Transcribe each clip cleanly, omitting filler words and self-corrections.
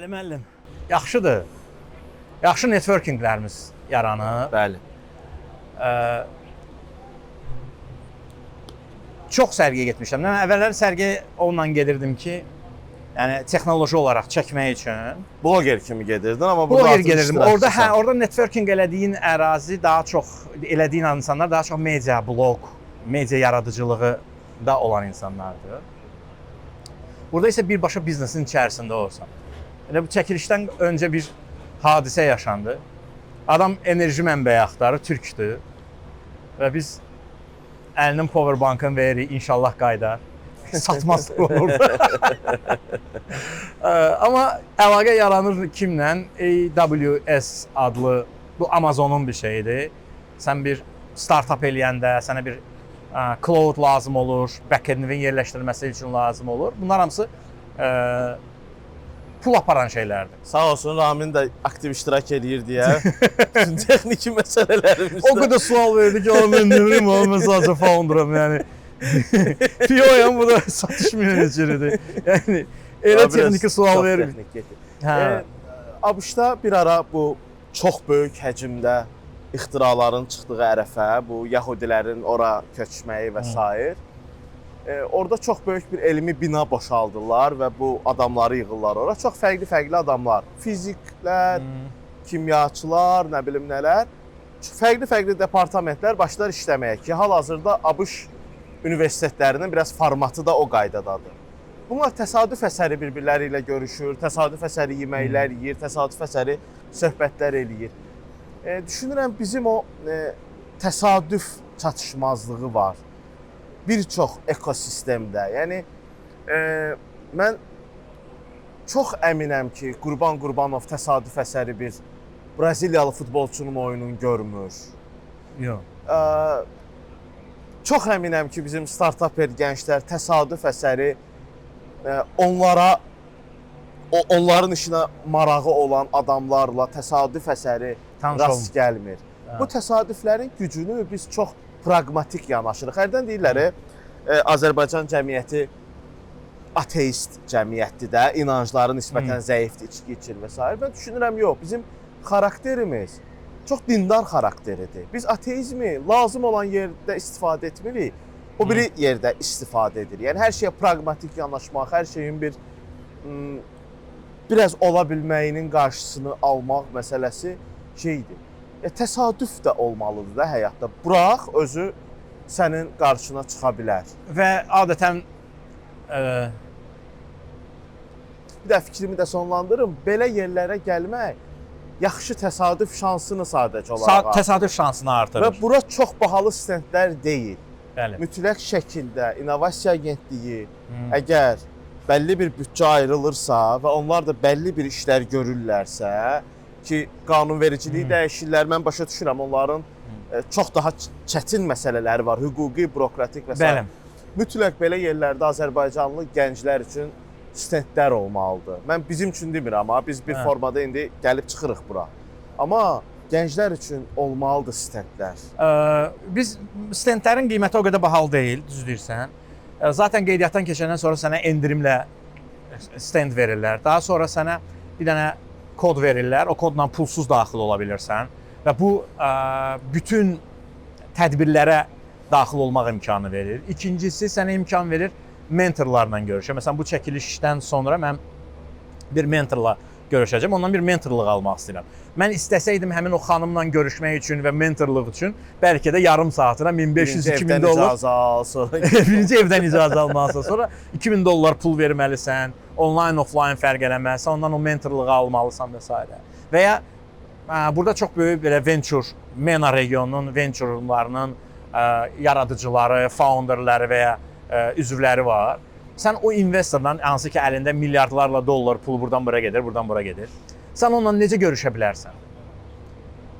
Əli müəllim, yaxşıdır. Yaxşı networkinglərimiz yaranıb. Bəli. Çox sərgiyə getmişəm. Mən əvvəllər sərgiyə onunla gedirdim ki, yəni texnoloji olaraq çəkmək üçün. Bloger kimi gedirdin, amma burada Bloger artıq gedirdim. Orada iştirakçısan. Orada networking elədiyin ərazi daha çox elədiyin insanlar daha çox media, blog, media yaradıcılığı da olan insanlardır. Burada isə birbaşa biznesin içərisində olursan. Elə bu çəkilişdən öncə bir hadisə yaşandı. Adam enerji mənbəyi axtarır, türkdür. Və biz əlinin power bankını veririk, inşallah qayıdar. Satmaz orada. Amma əlaqə yaranır kimlə? AWS adlı bu Amazonun bir şeyidir. Sən bir startap eləyəndə sənə bir cloud lazım olur, backend-in yerləşdirilməsi üçün lazım olur. Bunlar hamısı pul aparan şeylərdir. Sağ olsun, Ramin də aktiv iştirak eləyir deyə bütün texniki məsələlərimizdə. O qədər sual verdi ki, oğlum mən nə bilim, oğlum mən sadəcə founderam yəni. PO-yam, bu da satış meneceridir. Yəni elə Biraz texniki sual çox verir. texnik getdi. Hə. ABŞ-da bir ara bu çox böyük həcmdə ixtiraların çıxdığı ərəfə, bu yəhudilərin ora köçməyi və sair. Orada çox böyük bir elmi bina boşaldırlar və bu adamları yığırlar ora. Çox fərqli-fərqli adamlar, fiziklər, kimyaçılar, nə bilim nələr. Fərqli-fərqli departamentlər başlar işləməyə ki, hal-hazırda ABŞ universitetlərinin biraz formatı da o qaydadadır. Bunlar təsadüf əsəri bir-birləri ilə görüşür, təsadüf əsəri yeməklər yeyir, təsadüf əsəri söhbətlər eləyir. Düşünürəm bizim o təsadüf çatışmazlığı var bir çox ekosistemdə. Yəni mən çox əminəm ki, Qurban Qurbanov təsadüf əsəri bir Braziliyalı futbolçunun oyununu görmür. Yox. Çox əminəm ki, bizim startaper gənclər təsadüf əsəri onlara onların işinə marağı olan adamlarla təsadüf əsəri Tanış rast olmur. gəlmir. Bu təsadüflərin gücünü biz çox praqmatik yanaşırıq. Hərdən deyirlər, Azərbaycan cəmiyyəti ateist cəmiyyətdir də, inancları nisbətən zəifdir, içki içir və s. Mən düşünürəm, yox, bizim xarakterimiz çox dindar xarakteridir. Biz ateizmi lazım olan yerdə istifadə etmirik, o biri yerdə istifadə edirik. Yəni hər şeyə praqmatik yanaşmaq, hər şeyin bir biraz ola bilməyinin qarşısını almaq məsələsi şeydir. Təsadüf də olmalıdır da həyatda. Burax, özü sənin qarşına çıxa bilər. Və adətən Bir də fikrimi də sonlandırım. Belə yerlərə gəlmək yaxşı təsadüf şansını sadəcə olaraq artırır. Təsadüf şansını artırır. Və bura çox bahalı stendlər deyil. Bəli. Mütləq şəkildə İnnovasiya Agentliyi əgər bəlli bir büdcə ayrılırsa və onlar da bəlli bir işlər görürlərsə ki, qanunvericiliyi dəyişirlər, mən başa düşürəm onların çox daha çətin məsələləri var, hüquqi, bürokratik və s. Mütləq belə yerlərdə Azərbaycanlı gənclər üçün stendlər olmalıdır. Mən bizim üçün demirəm, ha, biz bir formada indi gəlib çıxırıq bura. Amma gənclər üçün olmalıdır stendlər. Biz stendlərin qiyməti o qədər bahalı deyil, düz deyirsən. Zaten qeydiyyatdan keçəndən sonra sənə endirimlə stend verirlər. Daha sonra sənə bir dənə kod verirlər. O kodla pulsuz daxil ola bilirsən və bu bütün tədbirlərə daxil olmaq imkanı verir. İkincisi sənə imkan verir mentorlarla görüşə. Məsələn, bu çəkilişdən sonra mən bir mentorla görüşəcəm. Ondan bir mentorluq almaq istəyirəm. Mən istəsəydim həmin o xanımla görüşmək üçün və mentorluq üçün bəlkə də yarım saatına 1500-2000 evdən dollar icazə al, sonra birinci evdən icazə almalısan, sonra 2000 dollar pul verməlisən, onlayn, offline fərq eləməz, ondan o mentorluğu almalısan və s. Və ya burada çox böyük belə venture, MENA regionunun venturelarının yaradıcıları, founderləri və ya üzvləri var. Sən o investorla, hansı ki əlində milyardlarla dollar pul buradan bura gedir, buradan bura gedir. Sən onunla necə görüşə bilərsən?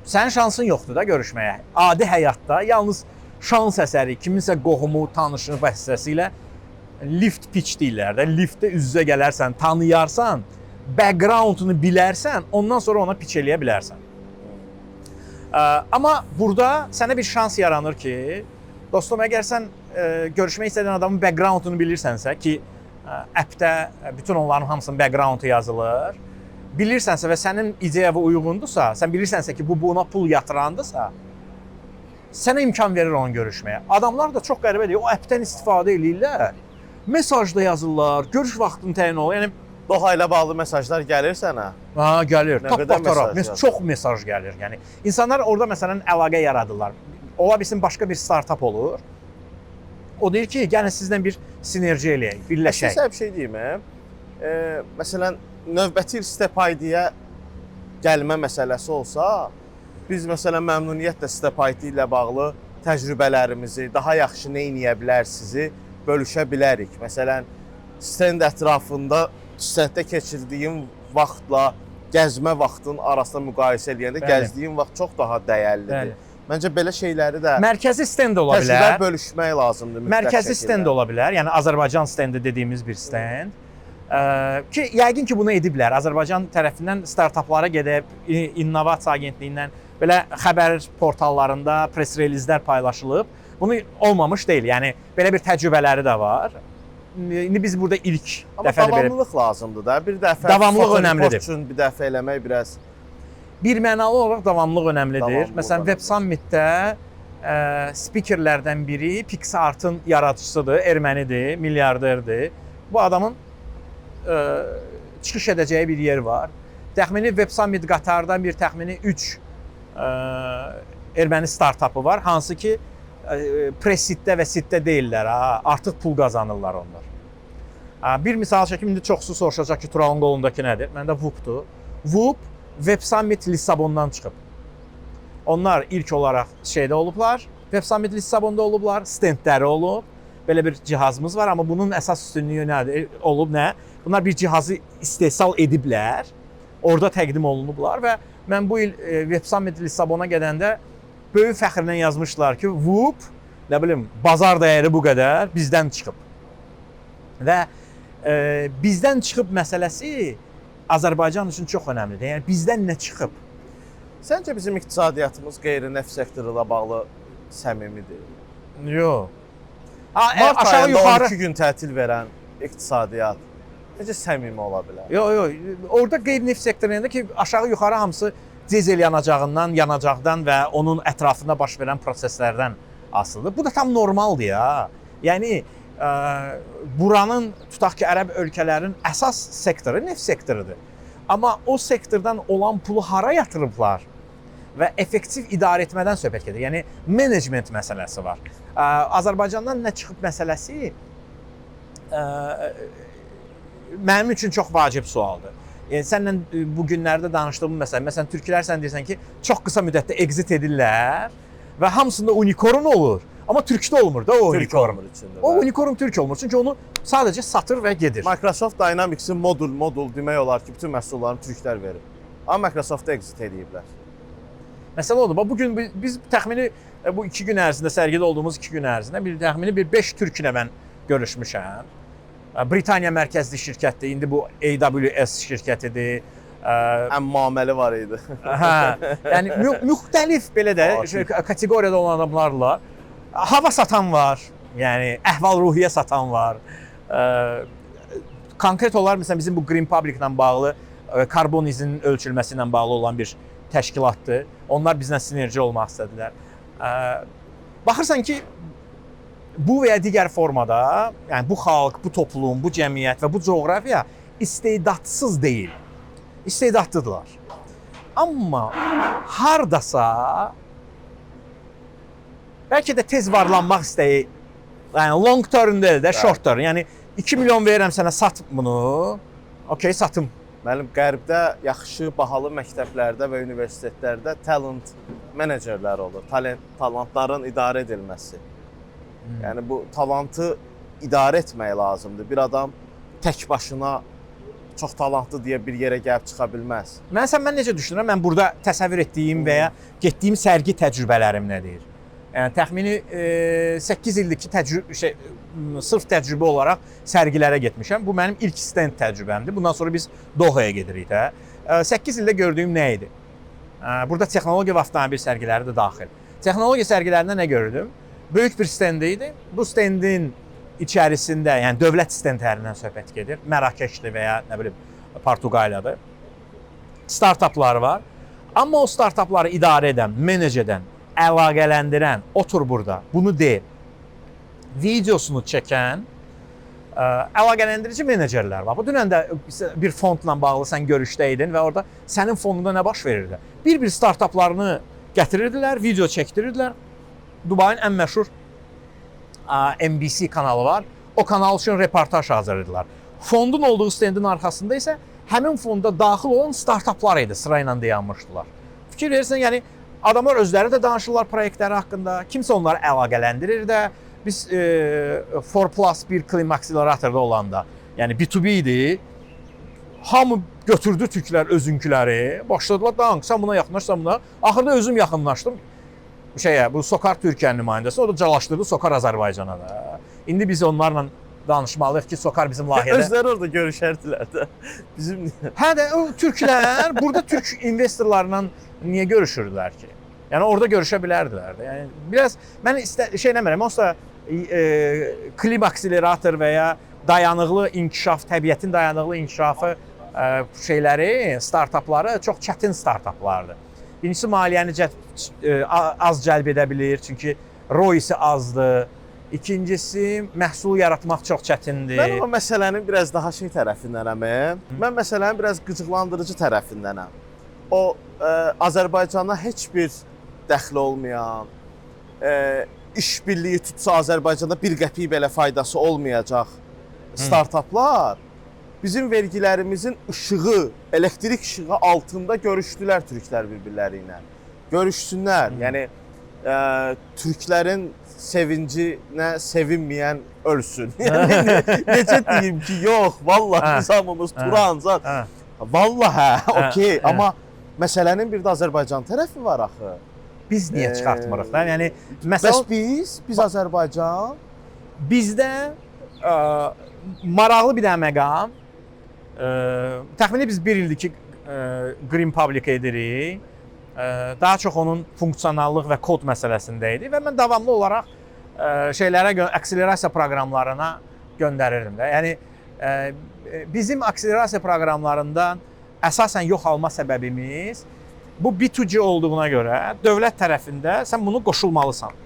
Sənin şansın yoxdur da görüşməyə. Adi həyatda yalnız şans əsəri, kiminsə qohumu, tanışı vasitəsilə lift pitch deyirlər də. Liftdə üz-üzə gələrsən, tanıyarsan, background-unu bilərsən, ondan sonra ona pitch eləyə bilərsən. Amma burada sənə bir şans yaranır ki, dostum, əgər sən görüşmək istədiyin adamın background-unu bilirsənsə ki, app-də bütün onların hamısının background-u yazılır. Bilirsənsə və sənin ideyaya uyğundursa, sən bilirsənsə ki, bu buna pul yatırandısa, sənə imkan verir onu görüşməyə. Adamlar da çox qəribədir. O appdən istifadə eləyirlər. Mesaj da yazırlar, görüş vaxtını təyin olur. Yəni Doha ilə bağlı mesajlar gəlir sənə? Ha, gəlir. Nə Tap qədər batara. mesaj yazır? Çox mesaj gəlir. Yəni insanlar orada məsələn əlaqə yaradırlar. Ola bilsin başqa bir startap olur. O deyir ki, gəlin sizlə bir sinerji eləyək, birləşək. Sizə bir şey deyim. Məsələn, növbəti il Step ID-yə gəlmə məsələsi olsa, biz məsələn məmnuniyyətlə Step ID ilə bağlı təcrübələrimizi, daha yaxşı nə edə bilərsizi bölüşə bilərik. Məsələn, stend ətrafında stenddə keçirdiyim vaxtla gəzmə vaxtının arasında müqayisə eləyəndə gəzdiyim vaxt çox daha dəyərlidir. Bəli. Məncə belə şeyləri də Mərkəzi stend ola təcrübə bilər. bölüşmək lazımdır mütləq Mərkəzi şəkildə. stend ola bilər. Yəni Azərbaycan stendi dediyimiz bir stend. Ki yəqin ki bunu ediblər. Azərbaycan tərəfindən startaplara gedib innovasiya agentliyindən belə xəbər portallarında press release-lər paylaşılıb. Bunu olmamış deyil. Yəni belə bir təcrübələri də var. İndi biz burada ilk Amma dəfədir belə davamlılıq lazımdır da. Bir dəfə Davamlılıq foto önəmlidir. üçün bir dəfə eləmək biraz bir mənalı olaraq davamlılıq önəmlidir. Davamlılıq Məsələn, Web önəmlidir. Summit-də spikerlərdən biri PixArt-ın yaradıcısıdır, ermənidir, milyarderdir. Bu adamın çıxış edəcəyi bir yer var. Təxmini Web Summit Qatardan bir təxmini 3 erməni startapı var, hansı ki pre-seed-də və seed-də deyillər, ha, artıq pul qazanırlar onlar. Bir misal çəkim, indi çoxsu soruşacaq ki, Turalın qolundakı nədir? Məndə Whoop-dur. Whoop Web Summit Lissabondan çıxıb. Onlar ilk olaraq şeydə olublar, Web Summit Lissabonda olublar, stendləri olub. Belə bir cihazımız var, amma bunun əsas üstünlüyü nədir? Olub nə? Bunlar bir cihazı istehsal ediblər, orada təqdim olunublar və mən bu il Web Summit Lissabona gedəndə böyük fəxrlə yazmışlar ki, Whoop, nə bilim, bazar dəyəri bu qədər bizdən çıxıb. Və bizdən çıxıb məsələsi Azərbaycan üçün çox önəmlidir. Yəni bizdən nə çıxıb? Səncə bizim iqtisadiyyatımız qeyri-neft sektoru ilə bağlı səmimidir? Yox. Mart Aşağı ayında yuxarı 12 gün tətil verən iqtisadiyyat necə səmimi ola bilər? Yox, yox. Orada qeyri-neft sektorunda ki, aşağı yuxarı hamısı dizel yanacağından, yanacaqdan və onun ətrafında baş verən proseslərdən asılıdır. Bu da tam normaldır ya. Yəni buranın tutaq ki, ərəb ölkələrinin əsas sektoru neft sektorudur. Amma o sektordan olan pulu hara yatırıblar və effektiv idarə etmədən söhbət gedir. Yəni menecment məsələsi var. Azərbaycandan nə çıxıb məsələsi mənim üçün çox vacib sualdır. Yəni səninlə bu günlərdə danışdığım məsələ, məsələn türklər sən deyirsən ki, çox qısa müddətdə exit edirlər və hamısında unicorn olur. Amma türkdə olmur da o Türk unicorn. olmur içində. O bəli. unicorn türk olmur. Çünki onu sadəcə satır və gedir. Microsoft Dynamics-in modul demək olar ki, bütün məhsullarını türklər verib. Amma Microsoft-da exit eləyiblər. Məsələ odur. Bax bu gün biz təxmini bu 2 gün ərzində sərgidə olduğumuz 2 gün ərzində bir təxmini bir 5 türklə mən görüşmüşəm. Britaniya mərkəzli şirkətdir. İndi bu AWS şirkətidir. Əmmaməli var idi. Hə, yəni müxtəlif belə də şey, kateqoriyada olan adamlarla hava satan var. Yəni əhval-ruhiyyə satan var. Konkret olaraq məsələn bizim bu Green Public-la bağlı karbon izinin ölçülməsi ilə bağlı olan bir təşkilatdır. Onlar bizlə sinerji olmaq istədilər. Baxırsan ki, bu və ya digər formada, yəni bu xalq, bu toplum, bu cəmiyyət və bu coğrafiya istedadsız deyil. İstedadlıdırlar. Amma hardasa bəlkə də tez varlanmaq istəyi, yəni long term deyil də, short term. Yəni 2 milyon verirəm sənə, sat bunu. Okay, satım. Müəllim, qərbdə yaxşı, bahalı məktəblərdə və universitetlərdə talent menecerlər olur. Talentların idarə edilməsi. Yəni bu talantı idarə etmək lazımdır. Bir adam tək başına çox talantlı deyə bir yerə gəlib çıxa bilməz. Mən necə düşünürəm? Mən burada təsəvvür etdiyim və ya getdiyim sərgi təcrübələrim nə deyir? Yəni təxmini 8 ildir ki, sırf təcrübə olaraq sərgilərə getmişəm. Bu mənim ilk stend təcrübəmdir. Bundan sonra biz Dohaya gedirik də. 8 ildə gördüyüm nə idi? Burada texnologiya və avtomobil sərgiləri də daxil. Texnologiya sərgilərində nə gördüm? Böyük bir stend idi. Bu stendin içərisində, yəni dövlət stendlərindən söhbət gedir. Mərakeşdir və ya nə bilim Portuqaliyadır. Startaplar var. Amma o startapları idarə edən, manage edən, əlaqələndirən, otur burada, bunu de, videosunu çəkən əlaqələndirici menecerlər var. Bu dünən də bir fondla bağlı sən görüşdə idin və orada sənin fondunda nə baş verirdi? Bir-bir startaplarını gətirirdilər, video çəkdirirdilər. Dubayın ən məşhur NBC kanalı var. O kanal üçün reportaj hazırlayırdılar. Fondun olduğu stendin arxasında isə həmin fonda daxil olan startaplar idi, sırayla dayanmışdılar. Fikir verirsən, yəni adamlar özləri də danışırlar proyektləri haqqında, kimsə onları əlaqələndirir də. Biz 4 Plus 1 Klim akseleratorda olanda, yəni B2B idi. Hamı götürdü türklər özünküləri, başladılar dank, sən buna yaxınlaş, sən buna. Axırda özüm yaxınlaşdım şeyə, bu Sokar Türkiyənin nümayəndəsi, o da calaşdırdı Sokar Azərbaycana da. İndi biz onlarla danışmalıyıq ki, Sokar bizim layihədə. Özləri orada görüşərdilər də. Bizim Hə də o türklər burada türk investorlarla niyə görüşürdülər ki? Yəni orada görüşə bilərdilər də. Yəni biraz mən şey eləmirəm, onsuz klim akselerator və ya dayanıqlı inkişaf, təbiətin dayanıqlı inkişafı şeyləri, startapları çox çətin startaplardır. Birincisi maliyyəni az cəlb edə bilir, çünki ROI-si azdır. İkincisi məhsul yaratmaq çox çətindir. Mən o məsələnin biraz daha şey tərəfindənəm. Mən məsələnin biraz qıcıqlandırıcı tərəfindənəm. O Azərbaycana heç bir dəxli olmayan, iş birliyi tutsa Azərbaycanda bir qəpik belə faydası olmayacaq startaplar bizim vergilərimizin işığı, elektrik işığı altında görüşdülər türklər bir-birləri ilə. Görüşsünlər. Yəni türklərin sevincinə sevinməyən ölsün. Yəni necə deyim ki, yox, vallahi biz hamımız Turan, zat. Vallahi hə, okey, amma məsələnin bir də Azərbaycan tərəfi var axı. Biz niyə çıxartmırıq da? Yəni Bəs məsəl biz Azərbaycan bizdə maraqlı bir dənə məqam, təxmini biz bir ildir ki, Green Public edirik. Daha çox onun funksionallıq və kod məsələsində idi və mən davamlı olaraq şeylərə akselerasiya proqramlarına göndərirdim də. Yəni bizim akselerasiya proqramlarından əsasən yox alma səbəbimiz bu B2G olduğuna görə dövlət tərəfində sən bunu qoşulmalısan.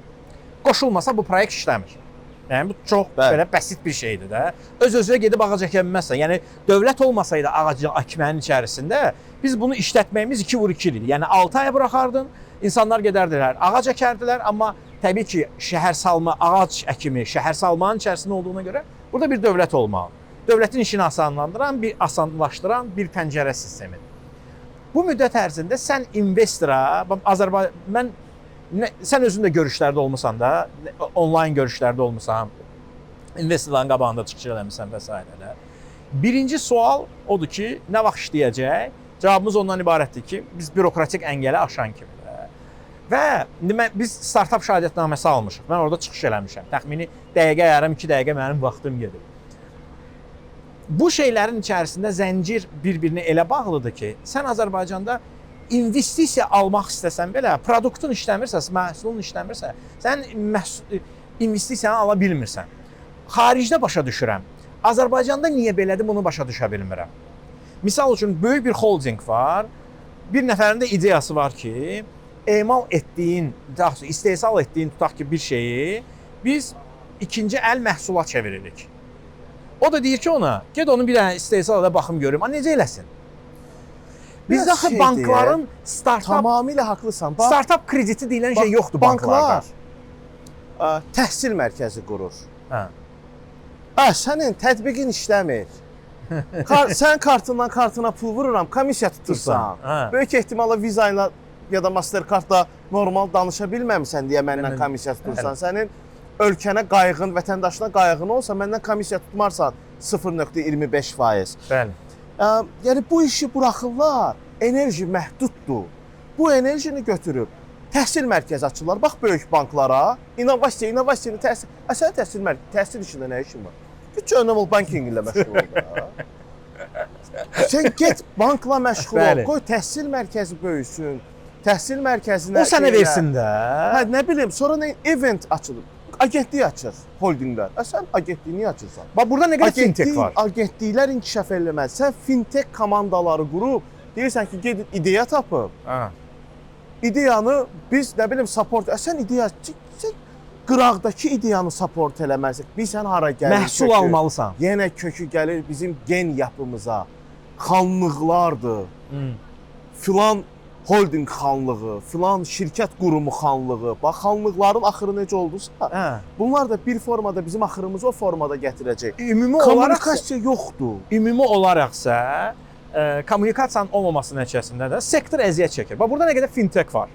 Qoşulmasa bu proyekt işləmir. Yəni bu çox belə bəsit bir şeydir də. Öz-özünə gedib ağac əkə bilməzsən. Yəni dövlət olmasaydı ağac əkmənin içərisində biz bunu işlətməyimiz 2 vur 2 idi. Yəni 6 aya buraxardın, insanlar gedərdilər, ağac əkərdilər, amma təbii ki, şəhər salma, ağac əkimi şəhər salmanın içərisində olduğuna görə burada bir dövlət olmalı. Dövlətin işini asanlandıran, bir asanlaşdıran bir pəncərə sistemidir. Bu müddət ərzində sən investora, bax, Azərbaycan mən nə, sən özün də görüşlərdə olmusan da, onlayn görüşlərdə olmusan, investorların qabağında çıxış eləmisən və s. Birinci sual odur ki, nə vaxt işləyəcək? Cavabımız ondan ibarətdir ki, biz bürokratik əngəli aşan kimi də. Və indi biz startap şəhadətnaməsi almışıq. Mən orada çıxış eləmişəm. Təxmini dəqiqə yarım, 2 dəqiqə mənim vaxtım gedib. Bu şeylərin içərisində zəncir bir-birinə elə bağlıdır ki, sən Azərbaycanda investisiya almaq istəsən belə, produktun işləmirsə, məhsulun işləmirsə, sən məhsul investisiyanı ala bilmirsən. Xaricdə başa düşürəm. Azərbaycanda niyə belədir, bunu başa düşə bilmirəm. Misal üçün böyük bir holdinq var. Bir nəfərin də ideyası var ki, emal etdiyin, daha doğrusu istehsal etdiyin tutaq ki, bir şeyi biz ikinci əl məhsula çeviririk. O da deyir ki ona, get onu bir dənə istehsal edə baxım görüm. A necə eləsin? Bizdə Biraz axı şeydir, bankların startap Tamamilə haqlısan. Bax, startap krediti deyilən şey bax, yoxdur banklarda. Banklar təhsil mərkəzi qurur. Hə. Hə, sənin tətbiqin işləmir. Sən kartından kartına pul vururam, komissiya tutursan. Hə. Böyük ehtimalla Visa ilə ya da Mastercardla normal danışa bilməmisən deyə məndən komissiya tutursan. Sənin ölkənə qayğın, vətəndaşına qayğın olsa məndən komissiya tutmarsan 0.25%. Yəni bu işi buraxırlar. Enerji məhduddur. Bu enerjini götürüb təhsil mərkəzi açırlar. Bax böyük banklara, innovasiya, innovasiyanı təhsil. A sənin təhsil işində nə işin var? Get normal banking ilə məşğul ol da. Sən get bankla məşğul ol. Qoy təhsil mərkəzi böyüsün. Təhsil mərkəzinə O sənə şeylə- versin də. Hə, nə bilim, sonra nə event açılır. Agentlik açır holdinglər. A sən agentliyi niyə açırsan? Bax burada nə qədər fintech var. Agentliklər inkişaf eləməz. Sən fintech komandaları qurub Deyirsən ki, gedin ideya tapın. Hə. İdeyanı biz nə bilim support, sən ideya sən qıraqdakı ideyanı support eləməlisən. Bilirsən hara gəlir? Məhsul kökü? almalısan. Yenə kökü gəlir bizim gen yapımıza. Xanlıqlardır. Filan holding xanlığı, filan şirkət qurumu xanlığı. Bax xanlıqların axırı necə oldusa, Hə. bunlar da bir formada bizim axırımızı o formada gətirəcək. Ümumi olaraq Kommunikasiya yoxdur. ümumi olaraqsa kommunikasiyanın olmaması nəticəsində də sektor əziyyət çəkir. Bax burada nə qədər fintech var.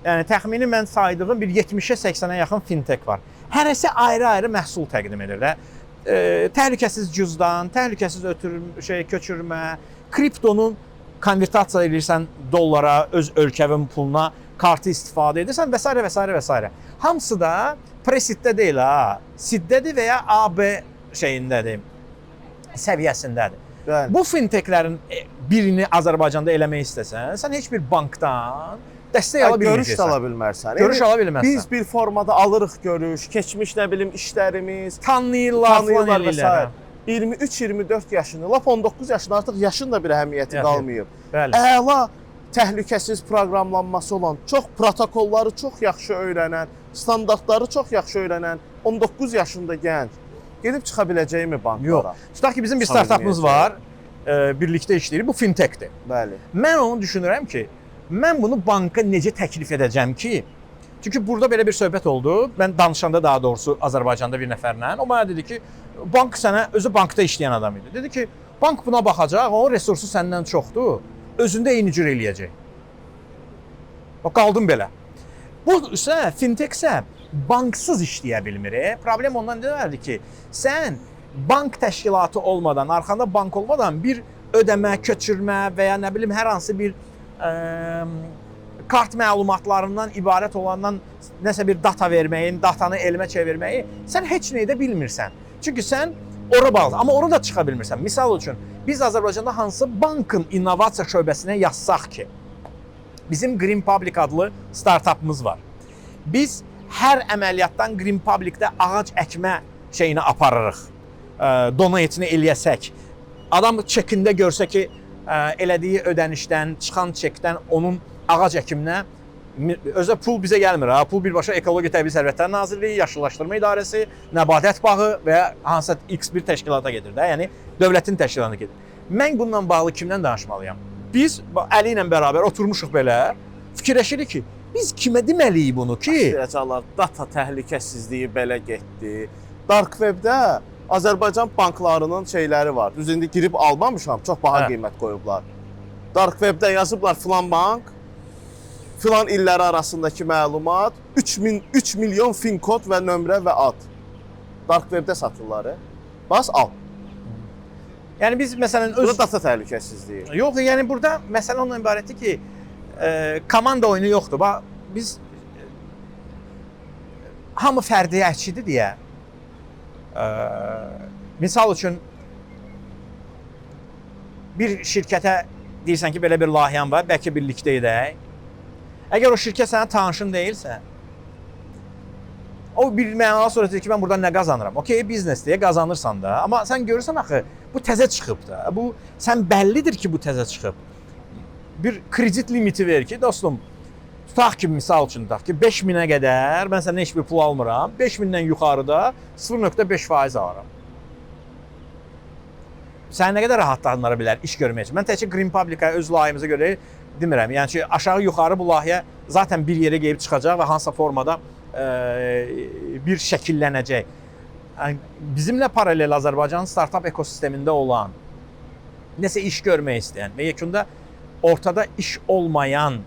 Yəni təxmini mən saydığım bir 70-ə 80-ə yaxın fintech var. Hərəsi ayrı-ayrı məhsul təqdim edir də. Təhlükəsiz cüzdan, təhlükəsiz köçürmə, kriptonun konvertasiya edirsən dollara, öz ölkəvin puluna, kartı istifadə edirsən və s. və s. və s. Hamısı da pre-seed-də deyil ha, seed-dədir və ya AB şeyindədir, səviyyəsindədir. Bəli. Bu fintechlərin birini Azərbaycanda eləmək istəsən, sən heç bir bankdan dəstək ala Görüş də bilməyəcəksən. ala bilmərsən. Görüş Yəni, ala bilməzsən. Biz bir formada alırıq görüş, keçmiş nə bilim işlərimiz, tanıyırlar, tanıyırlar falan və s. eləyirlər. 23-24 yaşını, lap 19 yaşını artıq yaşın da bir əhəmiyyəti Yox, qalmayıb. Bəli. Əla təhlükəsiz proqramlanması olan, çox protokolları çox yaxşı öyrənən, standartları çox yaxşı öyrənən 19 yaşında gənc gedib çıxa biləcəyimi banklara? Yox. Tutaq ki, bizim bir Çıxa startapımız bilməyəcək. var. Birlikdə işləyirik. Bu fintechdir. Bəli. Mən onu düşünürəm ki, mən bunu banka necə təklif edəcəm ki? Çünki burada belə bir söhbət oldu. Mən danışanda daha doğrusu Azərbaycanda bir nəfərlə, o mənə dedi ki, bank sənə özü bankda işləyən adam idi. Dedi ki, bank buna baxacaq, onun resursu səndən çoxdur. Özündə eyni cür eləyəcək. Bax qaldım belə. Bu isə fintech isə banksız işləyə bilmir. Problem ondan ibarətdir ki, sən bank təşkilatı olmadan, arxanda bank olmadan bir ödəmə, köçürmə və ya nə bilim hər hansı bir kart məlumatlarından ibarət olandan nəsə bir data verməyin, datanı elmə çevirməyi sən heç nə edə bilmirsən. Çünki sən ora bağlısan, amma ora da çıxa bilmirsən. Misal üçün, biz Azərbaycanda hansı bankın innovasiya şöbəsinə yazsaq ki, bizim Green Public adlı startapımız var. Biz hər əməliyyatdan Green Public-də ağac əkmə şeyini aparırıq. Donate-ni eləyəsək, adam çekində görsə ki, elədiyi ödənişdən, çıxan çekdən onun ağac əkiminə özə pul bizə gəlmir ha. Pul birbaşa Ekologiya Təbii Sərvətlər Nazirliyi, Yaşıllaşdırma İdarəsi, Nəbatət Bağı və ya hansısa X bir təşkilata gedir də. Yəni dövlətin təşkilatına gedir. Mən bununla bağlı kimdən danışmalıyam? Biz Əli ilə bərabər oturmuşuq belə, fikirləşirik ki, biz kimə deməliyik bunu ki? Başlayacaqlar, data təhlükəsizliyi belə getdi. Dark web-də Azərbaycan banklarının şeyləri var. Düz indi girib almamışam, çox baha qiymət qoyublar. Dark web-də yazıblar filan bank, filan illəri arasındakı məlumat, 3 milyon fin kod və nömrə və ad. Dark web-də satırlar. Bas al. Yəni biz məsələn öz data təhlükəsizliyi. Yox, yəni burada məsələ ondan ibarətdir ki, komanda oyunu yoxdur. Bax biz hamı fərdiyyətçidir deyə. Misal üçün bir şirkətə deyirsən ki, belə bir layihəm var, bəlkə birlikdə edək. Əgər o şirkət sənə tanışın deyilsə, o bir mənalı sonra deyir ki, mən buradan nə qazanıram? Okey, biznes deyə qazanırsan da, amma sən görürsən axı, bu təzə çıxıb da. Bu sən bəllidir ki, bu təzə çıxıb. Bir kredit limiti ver ki, dostum, tutaq ki, misal üçün tutaq ki, 5000-ə qədər mən səndən heç bir pul almıram. 5000-dən yuxarıda 0.5% alıram. Səni nə qədər rahatlandıra bilər iş görmək üçün. Mən təkcə Green Public-a öz layihəmizə görə demirəm. Yəni ki, aşağı-yuxarı bu layihə zaten bir yerə gəlib çıxacaq və hansısa formada bir şəkillənəcək. Yəni, bizimlə paralel Azərbaycan startap ekosistemində olan, nəsə iş görmək istəyən və yekunda ortada iş olmayan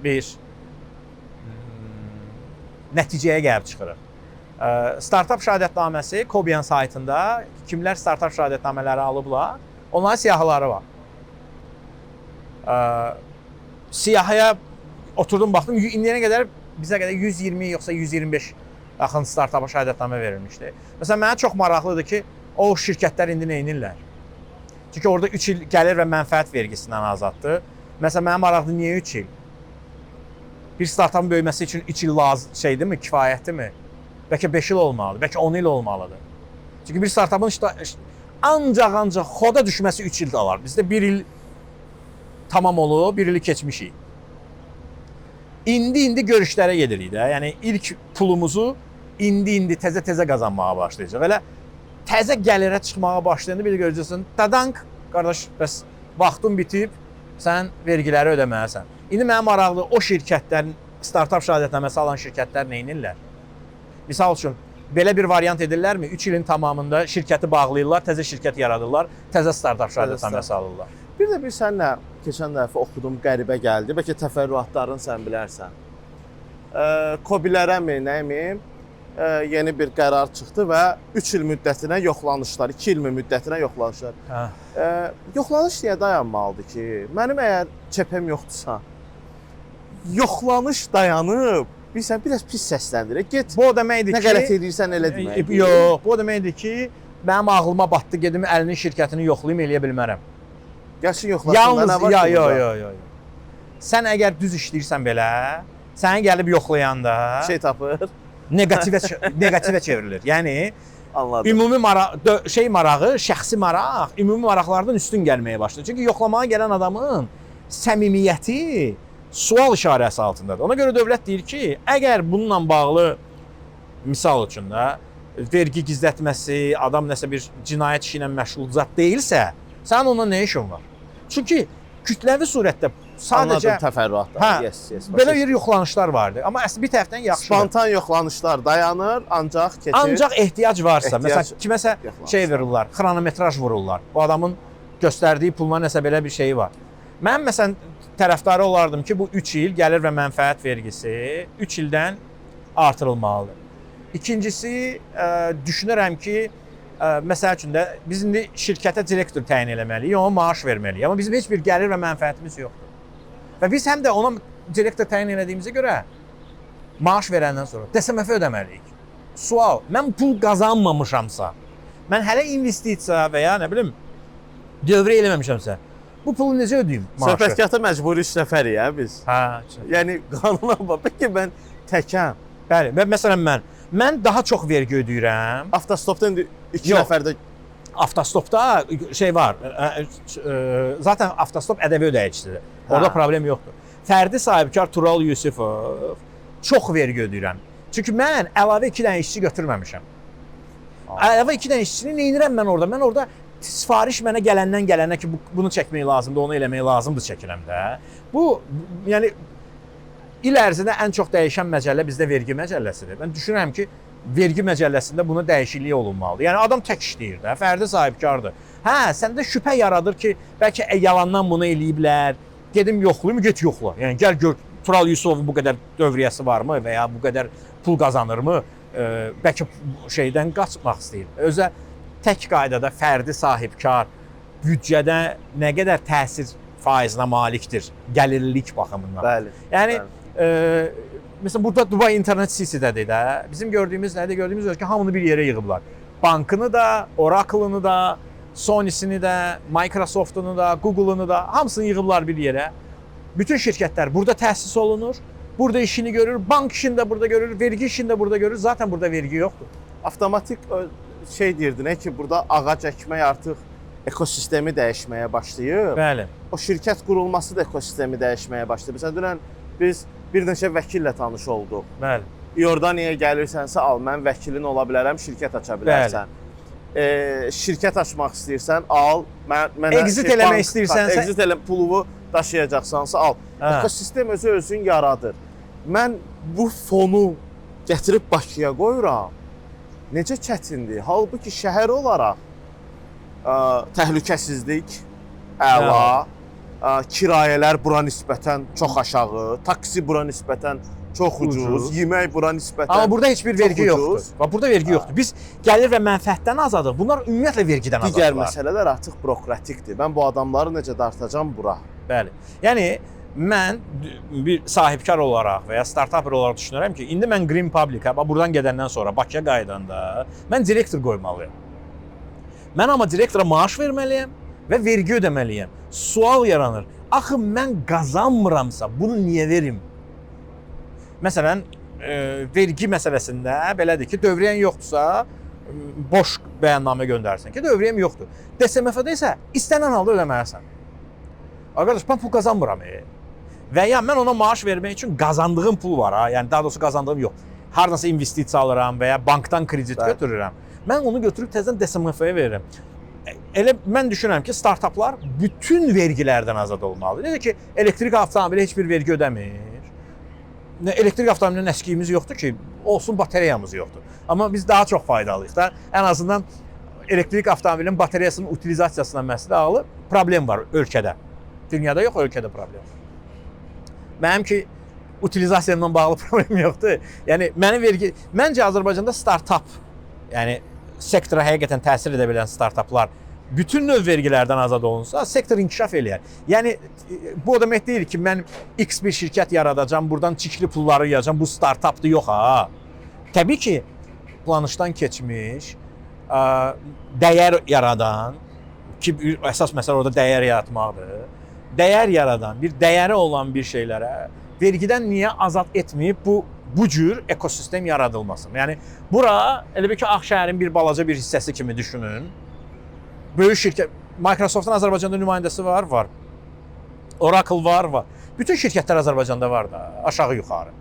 bir nəticəyə gəlib çıxırıq. Startap şəhadətnaməsi Kobian saytında kimlər startap şəhadətnamələri alıblar, onların siyahıları var. Siyahıya oturdum, baxdım, indiyənə qədər bizə qədər 120 yoxsa 125 yaxın startapa şəhadətnamə verilmişdi. Məsələn, mənə çox maraqlıdır ki, o şirkətlər indi nə edirlər? Çünki orada 3 il gəlir və mənfəət vergisindən azaddır. Məsələn, mənə maraqlıdır, niyə 3 il? Bir startapın böyüməsi üçün 3 il lazım şeydirmi, kifayətdirmi? Bəlkə 5 il olmalıdır, bəlkə 10 il olmalıdır. Çünki bir startapın Ancaq xoda düşməsi 3 il alar. Bizdə 1 il tamam olub, 1 ili keçmişik. İndi görüşlərə gedirik də. Yəni ilk pulumuzu indi təzə-təzə qazanmağa başlayacaq. Elə təzə gəlirə çıxmağa başlayanda bir də görəcəksən, tadank, qardaş, bəs vaxtın bitib, sən vergiləri ödəməlisən. İndi mənə maraqlı o şirkətlərin startap şəhadətnaməsi alan şirkətlər nə edirlər? Misal üçün, belə bir variant edirlərmi? 3 ilin tamamında şirkəti bağlayırlar, təzə şirkət yaradırlar, təzə startap şəhadətnaməsi alırlar. Bir də bir səninlə keçən dəfə oxudum, qəribə gəldi. Bəlkə təfərrüatlarını sən bilərsən. KOBİ-lərəmi, nəymi? Yeni bir qərar çıxdı və 3 il müddətinə yoxlanışlar, 2 il müddətinə yoxlanışlar. Hə. Yoxlanış niyə dayanmalıdır ki? Mənim əgər ÇP-m yoxdursa, yoxlanış dayanıb, bilirsən, biraz pis səsləndirir. Get, Bu o deməkdir nə ki, qələt edirsən elə deməkdir. Yox, bu o deməkdir ki, mənim ağlıma batdı, gedim əlinin şirkətini yoxlayım, eləyə bilmərəm. Gəlsin yoxlasınlar, nə var ya, ki yo, burada? yo, yo, yo. Sən əgər düz işləyirsən belə, səni gəlib yoxlayanda Şey tapır. Negativə çevrilir. Yəni Anladım. ümumi maraq, şey marağı, şəxsi maraq ümumi maraqlardan üstün gəlməyə başlayır. Çünki yoxlamağa gələn adamın səmimiyyəti sual işarəsi altındadır. Ona görə dövlət deyir ki, əgər bununla bağlı misal üçün də vergi gizlətməsi, adam nəsə bir cinayət işi ilə məşğul zat deyilsə, sənin onunla nə işin var? Çünki kütləvi surətdə sadəcə Anladım təfərrüatları. Hə, yes, yes. belə bir yoxlanışlar vardı. Amma əsl bir tərəfdən yaxşıdır. Spontan yoxlanışlar dayanır, ancaq keçir. Ancaq ehtiyac varsa, Ehtiyac məsələn, kiməsə şey verirlər, xronometraj vururlar. Bu adamın göstərdiyi pulla nəsə belə bir şeyi var. Mən məsələn tərəfdarı olardım ki, bu 3 il gəlir və mənfəət vergisi 3 ildən artırılmalıdır. İkincisi, düşünürəm ki, məsəl üçün də biz indi şirkətə direktor təyin eləməliyik, ona maaş verməliyik. Amma bizim heç bir gəlir və mənfəətimiz yoxdur. Və biz həm də ona direktor təyin elədiyimizə görə maaş verəndən sonra DSMF ödəməliyik. Sual, mən pul qazanmamışamsa, mən hələ investisiya və ya nə bilim dövrə eləməmişəmsə, bu pulu necə ödəyim maaşı? Söhbətkahda məcburi 3 nəfərik hə biz. Hə. Yəni qanuna bax. Bəlkə mən təkəm. Bəli, və məsələn mən daha çox vergi ödəyirəm. Avtostopda indi 2 nəfər də avtostopda şey var. Zaten avtostop ədəbi ödəyicisidir. Orada problem yoxdur. Fərdi sahibkar Tural Yusifov çox vergi ödəyirəm. Çünki mən əlavə 2 dənə işçi götürməmişəm. Əlavə 2 dənə işçini nə edirəm mən orada? Mən orada sifariş mənə gələndən gələnə ki, bunu çəkmək lazımdır, onu eləmək lazımdır çəkirəm də. Bu, yəni il ərzində ən çox dəyişən məcəllə bizdə vergi məcəlləsidir. Mən düşünürəm ki, vergi məcəlləsində buna dəyişiklik olunmalıdır. Yəni adam tək işləyir də, fərdi sahibkardır. Hə, səndə şübhə yaradır ki, bəlkə yalandan bunu eləyiblər. Gedim yoxlayım, get yoxla. Yəni gəl gör Tural Yusufovun bu qədər dövriyyəsi varmı və ya bu qədər pul qazanırmı? Bəlkə şeydən qaçmaq istəyir. Özə tək qaydada fərdi sahibkar büdcədə nə qədər təsir faizinə malikdir gəlirlilik baxımından. Bəli. Yəni bəli. Məsələn burada Dubai Internet City-dədir də. Bizim gördüyümüz nədir? Gördüyümüz odur ki, hamını bir yerə yığıblar. Bankını da, Oracle-ını da, Sony-sini də, Microsoft-unu da, Google-unu da, hamısını yığıblar bir yerə. Bütün şirkətlər burada təsis olunur. Burada işini görür, bank işini də burada görür, vergi işini də burada görür. Zaten burada vergi yoxdur. Avtomatik şey deyirdin ki, burada ağac əkmək artıq ekosistemi dəyişməyə başlayır. Bəli. O şirkət qurulması da ekosistemi dəyişməyə başlayır. Məsələn, dünən biz bir neçə vəkillə tanış olduq. Bəli. İordaniyaya gəlirsənsə al, mən vəkilin ola bilərəm, şirkət aça bilərsən. Şirkət açmaq istəyirsən, al. Mənə exit eləmək istəyirsənsə, exit elə puluvu daşıyacaqsansa al. Hə. Ekosistem özü özün yaradır. Mən bu fonu gətirib Bakıya qoyuram. Necə çətindir? Halbuki şəhər olaraq təhlükəsizlik əla, kirayələr bura nisbətən çox aşağı, taksi bura nisbətən çox ucuz, yemək bura nisbətən. Amma burada heç bir vergi yoxdur. Bax burada vergi yoxdur. Biz gəlir və mənfəətdən azadıq. Bunlar ümumiyyətlə vergidən azadırlar. Digər məsələlər artıq bürokratikdir. Mən bu adamları necə dartacam bura? Bəli. Yəni mən bir sahibkar olaraq və ya startapper olaraq düşünürəm ki, indi mən Green Public-a, bax buradan gedəndən sonra Bakıya qayıdanda mən direktor qoymalıyam. Mən amma direktora maaş verməliyəm və vergi ödəməliyəm. Sual yaranır. Axı mən qazanmıramsa bunu niyə verim? Məsələn, vergi məsələsində belədir ki, dövriyən yoxdursa, Boş bəyannamə göndərsin ki, dövriyyəm yoxdur. DSMF-də isə istənilən halda ödəməlisən. Arkadaş, mən pul qazanmıram. Və ya mən ona maaş vermək üçün qazandığım pul var ha, yəni daha doğrusu qazandığım yox. Hardansa investisiya alıram və ya bankdan kredit götürürəm. Mən onu götürüb təzədən DSMF-yə verirəm. Elə mən düşünürəm ki, startaplar bütün vergilərdən azad olmalıdır. Necə ki, elektrik avtomobili heç bir vergi ödəmir. Nə elektrik avtomobilinin əskiyimiz yoxdur ki, olsun batareyamız yoxdur. Amma biz daha çox faydalıyıq da. Ən azından elektrik avtomobilinin batareyasının utilizasiyasına məsələ bağlı problem var ölkədə. Dünyada yox, ölkədə problem var. Mənim ki utilizasiyamla bağlı problem yoxdur. Yəni mənim vergi, məncə Azərbaycanda startap, yəni sektora həqiqətən təsir edə bilən startaplar bütün növ vergilərdən azad olunsa, sektor inkişaf eləyər. Yəni bu o demək deyil ki, mən X bir şirkət yaradacam, buradan çirkli pulları yığacam, bu startapdır, yox ha. Təbii ki, planışdan keçmiş, dəyər yaradan, ki əsas məsələ orada dəyər yaratmaqdır. Dəyər yaradan, bir dəyəri olan bir şeylərə vergidən niyə azad etməyib bu cür ekosistem yaradılmasın? Yəni bura elə bil ki, Ağşəhərin bir balaca bir hissəsi kimi düşünün. Böyük şirkət, Microsoftun Azərbaycanda nümayəndəsi var, var. Oracle var, var. Bütün şirkətlər Azərbaycanda var da, aşağı yuxarı.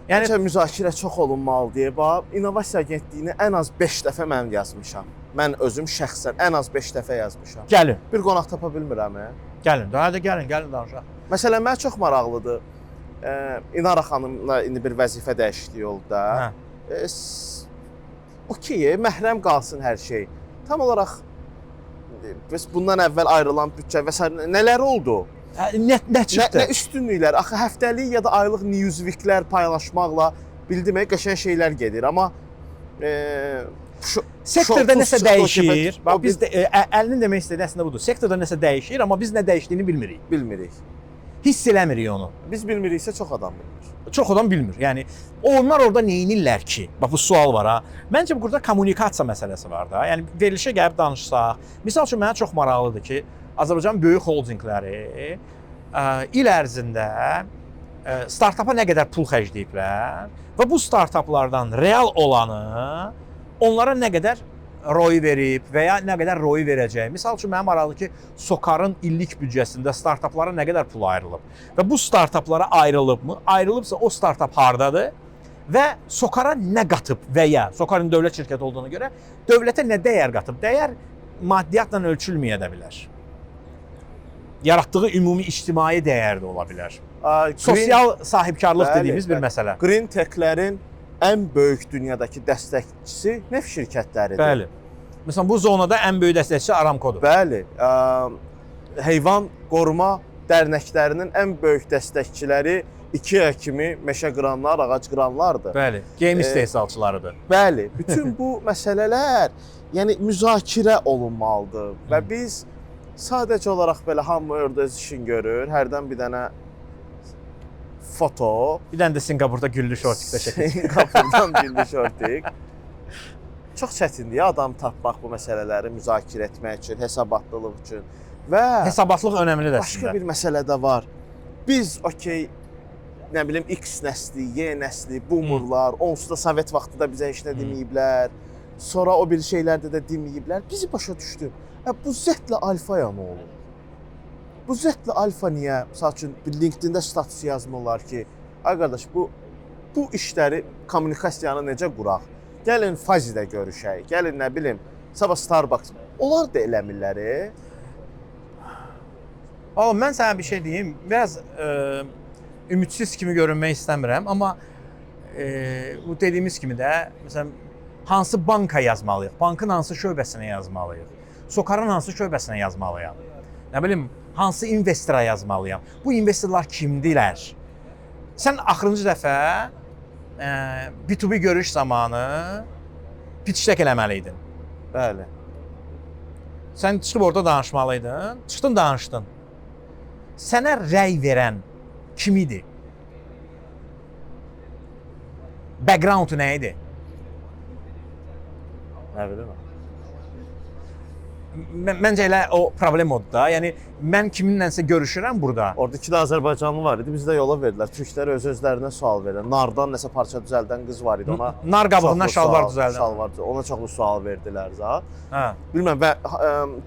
Yəni müzakirə çox olunmalı deyə bax, İnnovasiya Agentliyini ən az 5 dəfə mən yazmışam. Mən özüm şəxsən ən az 5 dəfə yazmışam. Gəlin. Bir qonaq tapa bilmirəm. Gəlin, daha da gəlin, gəlin danışaq. Məsələn, mənə çox maraqlıdır. İnara xanımla indi bir vəzifə dəyişikliyi oldu da. Hə. Okey, məhrəm qalsın hər şey. Tam olaraq biz bundan əvvəl ayrılan büdcə və sair nələr oldu? Nə çıxdı? Nə üstünlüklər? Axı həftəlik ya da aylıq newsweeklər paylaşmaqla bildim, qəşəng şeylər gedir, amma sektorda nəsə dəyişir. Bax biz də əlinin demək istədiyi əslində budur. Sektorda nəsə dəyişir, amma biz nə dəyişdiyini bilmirik. Bilmirik. Hiss eləmirik onu. Biz bilmiriksə çox adam bilmir. Çox adam bilmir. Yəni onlar orada nə edirlər ki? Bax bu sual var ha. Məncə burada kommunikasiya məsələsi var da. Yəni verilişə gəlib danışsaq. Misal üçün mənə çox maraqlıdır ki, Azərbaycan böyük holdinqləri il ərzində startapa nə qədər pul xərcləyiblər və bu startaplardan real olanı onlara nə qədər ROI verib və ya nə qədər ROI verəcək. Misal üçün mənə maraqlıdır ki, SOCAR-ın illik büdcəsində startaplara nə qədər pul ayrılıb və bu startaplara ayrılıbmı? Ayrılıbsa o startap hardadır və SOCAR-a nə qatıb və ya SOCAR-ın dövlət şirkəti olduğuna görə dövlətə nə dəyər qatıb? Dəyər maddiyyatla ölçülməyə də bilər. Yaratdığı ümumi ictimai dəyər də ola bilər. Sosial sahibkarlıq dediyimiz bir məsələ. Green Tech-lərin ən böyük dünyadakı dəstəkçisi neft şirkətləridir. Bəli. Məsələn, bu zonada ən böyük dəstəkçisi Aramco-dur. Bəli. Heyvan qoruma dərnəklərinin ən böyük dəstəkçiləri IKEA kimi meşə qıranlar, ağac qıranlardır. Bəli. Geyim istehsalçılarıdır. Bəli. Bütün bu məsələlər, yəni müzakirə olunmalıdır və biz sadəcə olaraq belə hamı orada öz işini görür, hərdən bir dənə foto. Bir dənə də Sinqapurda güllü şortikdə şəkil. Sinqapurdan güllü şortik. Çox çətindir adam tapmaq bu məsələləri müzakirə etmək üçün, hesabatlılıq üçün. Və hesabatlıq önəmlidir əslində. Başqa bir məsələ də var. Biz okey, nə bilim X nəsli, Y nəsli, boomerlar, onsuz da Sovet vaxtı da bizə heç nə deməyiblər. Sonra o bir şeylərdə də deməyiblər. Bizi başa düşdü. Bu Z-lə alfaya nə olur? Bu Z-lə alfa niyə? Məsəl üçün bir LinkedIn-də status yazmırlar ki, ay qardaş bu işləri, kommunikasiyanı necə quraq? Gəlin Fazidə görüşək, gəlin nə bilim, sabah Starbucks. Onlar da eləmirlər. Oğlum, mən sənə bir şey deyim. Biraz ümidsiz kimi görünmək istəmirəm, amma bu dediyimiz kimi də, məsələn, hansı banka yazmalıyıq? Bankın hansı şöbəsinə yazmalıyıq? SOCAR-ın hansı şöbəsinə yazmalıyam? Nə bilim, hansı investora yazmalıyam? Bu investorlar kimdirlər? Sən axırıncı dəfə B2B görüş zamanı pitch deck eləməliydin. Bəli. Sən çıxıb orada danışmalıydın. Çıxdın, danışdın. Sənə rəy verən kim idi? Background nə idi? Nə bilim. Məncə elə o problem odur da. Yəni mən kiminlənsə görüşürəm burada. Orada iki də Azərbaycanlı var idi, bizi də yola verdilər. Türklər öz özlərinə sual verirlər. Nardan nəsə parça düzəldən qız var idi ona. Nar qabığından çoxlu şalvar sual- düzəldən. Şalvar, ona çoxlu sual verdilər zat. Hə. Bilmirəm və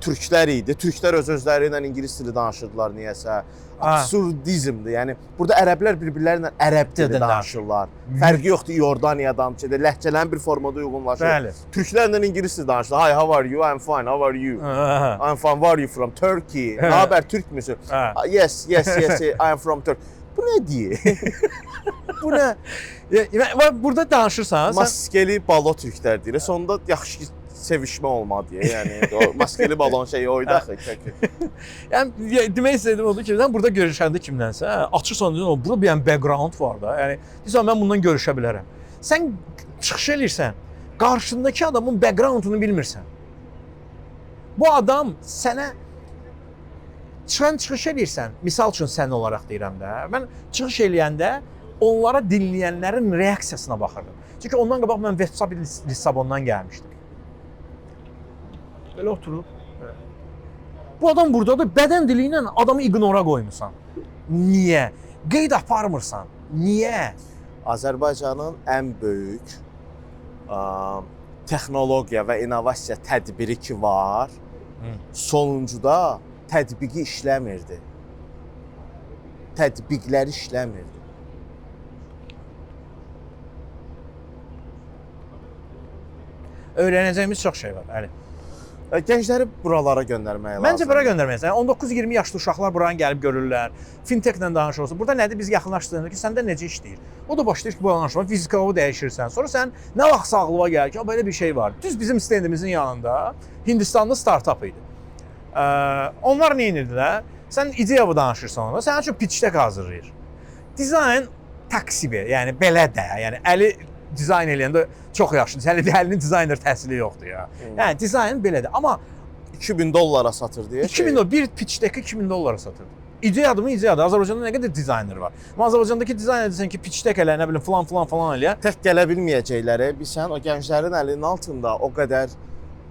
türklər idi. Türklər öz özləri ilə ingilis dili danışırdılar niyəsə. Absurdizmdir. Yəni burada ərəblər bir-birləri ilə ərəb dili Dilində. danışırlar. Fərqi yoxdur İordaniyadan, şeydə ləhcələrin bir formada uyğunlaşır. Bəli. Türklərlə ingilis dili danışırlar. Hi, how are you? I'm fine. How are you? Hə. I'm fine. Where are you from? Turkey. Nə haber, Türk müsün? Hə. "Ah, yes, yes, yes. I am from Turkey. Bu nə deyir? Bu nə? Ya, burada danışırsan, sən Maskeli balo türklər deyir. Sonunda yaxşı ki sevişmə olmadı deyə. Yəni o maskeli balon şeyi oydu axı kökü. Yəni demək istədiyim odur ki, sən burada görüşəndə kimdənsə, hə, açırsan deyirsən, burada bir yəni background var da. Yəni deyirsən mən bundan görüşə bilərəm. Sən çıxış eləyirsən, qarşındakı adamın backgroundunu bilmirsən. Bu adam sənə çıxan çıxış eləyirsən, misal üçün sən olaraq deyirəm də. Mən çıxış eləyəndə onlara dinləyənlərin reaksiyasına baxırdım. Çünki ondan qabaq mən WhatsApp Lissabondan gəlmişdim. Belə oturub. Belə. Bu adam burdadır, bədən dili ilə adamı ignora qoymusan. Niyə? Qeyd aparmırsan. Niyə? Azərbaycanın ən böyük texnologiya və innovasiya tədbiri ki var, sonuncuda tətbiqi işləmirdi. Tətbiqləri işləmirdi. Öyrənəcəyimiz çox şey var, Əli. Gəncləri buralara göndərmək lazımdır. Məncə bura göndərməyəsən. Yəni 19-20 yaşlı uşaqlar buranı gəlib görürlər. Fintechlə danışırsan. Burada nədir? Biz yaxınlaşdırırıq ki, səndə necə işləyir? O da başlayır ki, bu danışma, fizikalı dəyişirsən. Sonra sən nə vaxtsa ağlıma gəlir ki, belə bir şey var. Düz bizim stendimizin yanında Hindistanlı startap idi. Onlar nə edirdilər? Sən ideya danışırsan ona, sənin üçün pitch deck hazırlayır. Dizayn taksibe, yəni belə də, yəni Əli dizayn eləyəndə çox yaxşıdır. Hələ Əlinin dizayner təhsili yoxdur ya. Yəni dizayn belədir. Amma 2000 dollara satır deyə. 2000 dolar bir pitch deck'i 2000 dollara satırdı. İdeyadır mı? İdeyadır. Azərbaycanda nə qədər dizayner var? Amma Azərbaycandakı dizayner desən ki, pitch deck elə, nə bilim filan filan filan eləyə. Tək gələ bilməyəcəkləri bilsən, o gənclərin əlinin altında o qədər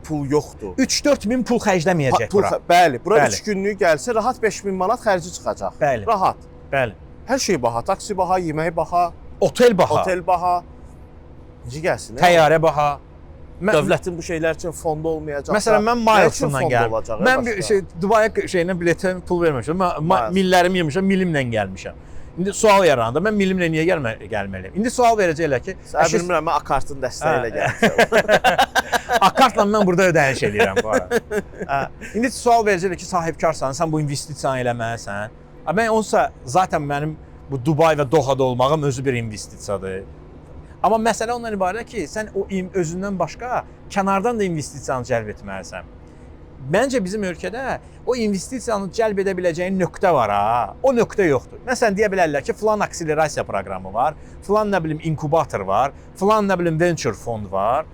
pul yoxdur. 3-4 min pul xərcləməyəcək pul, bura. Bəli, bura Bəli. 3 günlük gəlsə rahat 5000 manat xərci çıxacaq. Bəli. Rahat. Bəli. Hər şey baha, taksi baha, yemək baha, Otel baha, otel baha. Necə gəlsin? təyyarə baha. Dövlətin bu şeylər üçün fondu olmayacaq. Məsələn mən Miles-la gəldim. Olacaq, Mən bir şey Dubaya şeyinə biletə pul verməmişəm. Mən millərimi yemişəm, milimlə gəlmişəm. İndi sual yarandı. Mən milimlə niyə gəlməliyəm? İndi sual verəcəklər ki, Sən bilmirəm, mən Akartın dəstəyi ilə gəlmişəm. Akartla mən burada ödəniş eləyirəm bu arada. İndi sual verəcəklər ki, sahibkarsan, sən bu investisiyanı eləməlisən. Mən onsa zaten mənim bu Dubay və Dohada olmağım özü bir investisiyadır. Amma məsələ ondan ibarət ki, sən o özündən başqa kənardan da investisiyanı cəlb etməlisən. Məncə bizim ölkədə o investisiyanı cəlb edə biləcəyin nöqtə var ha. O nöqtə yoxdur. Məsələn deyə bilərlər ki, filan akselerasiya proqramı var, filan nə bilim inkubator var, filan nə bilim venture fond var.